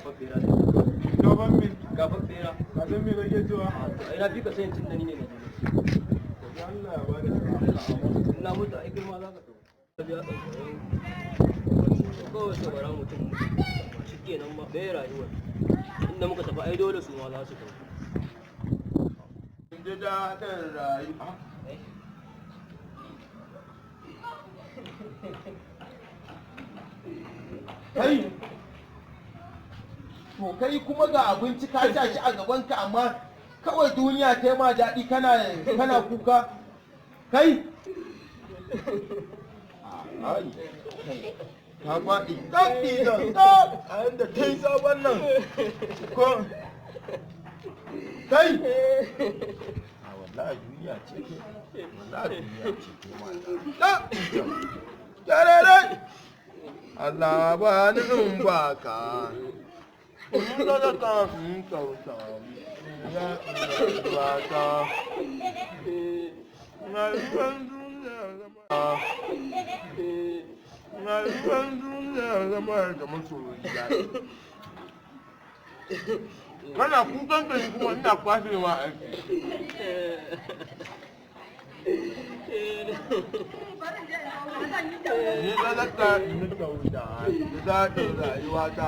Shinkafar bera ne. Gaban me? Shinkafar bera. Ka san me kake cewa? Ai na fi ka sanin tun da ni ne na je. Allah ya bada sa'a. In na mutu, ai kai ma za ka tafi. Biya tsautsayin kawai sauraron mutum ba shi kenan ba bai rayuwar inda muka tafi, ai dole su ma za su tafi. In ji daɗin rayuwa. Eh? Kai! To kai kuma ga abinci ka sa shi a gabanka, amma kawai duniya ta yi ma daɗi, kana kuka. Kai! Ai, kai, ka faɗi ɗaɗi da ɗa a yanda ta yi sabon nan. Ko kai! A wallahi duniya ce ke, wallahi duniya ce ke mata. Ɗaɗi da. Allah ba ni in baka. In sadaka in kyauta. Ya baka. Rayuwar duniya zama. Rayuwar duniya zama da masoyi daɗi. Kana kukan ka, ni kuma ina kwashewa aiki. Ni sadaka in kyauta da daɗin rayuwata.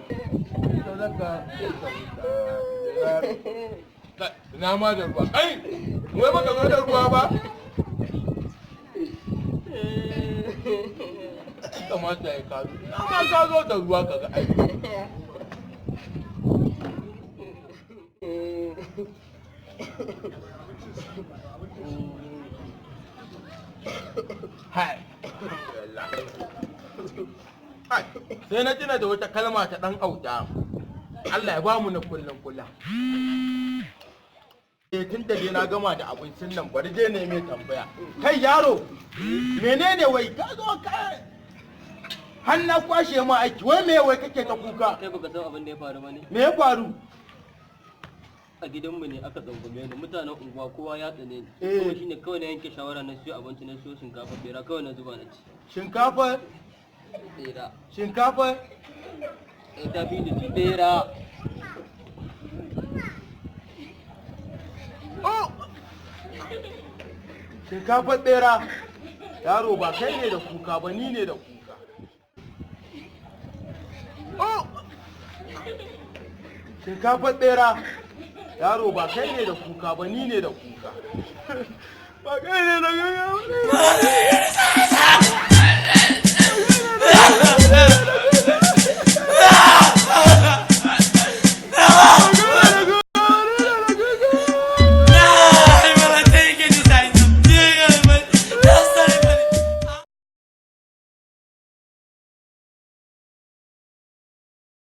Sadaka in kyauta. Ina ma da ruwa. Ai, wai baka zo da ruwa ba? Kamata ya kazo. Ina ma ka zo da ruwa ka ga aiki. Hai. Alhamdulillah. Hai. Sai na tuna da wata kalma ta ɗan auta. Allah ya bamu na kullum kullum. Eh, tun da dai na gama da abincin nan, bari dai ne mai tambaya. Kai yaro, menene wai ka zo ka har na kwashe ma aiki, wai me wai kake ta kuka? Kai baka san abin da ya faru ba ne? Me ya faru? A gidanmu ne aka tsangwame ni, mutanen unguwa kowa ya tsane ni. Eh. Kuma shine kawai na yanke shawara na siyo abinci, na siyo shinkafa bera, kawai na zuba na ci. Shinkafa Bera. Shinkafa Eh, ta fi ni ci bera. Oh! Shinkafa bera. Yaro, ba kai ne da kuka ba, ni ne da kuka. Oh! Shinkafa bera. Yaro, ba kai ne da kuka ba, ni ne da kuka. Ba kai ne da kuka ba.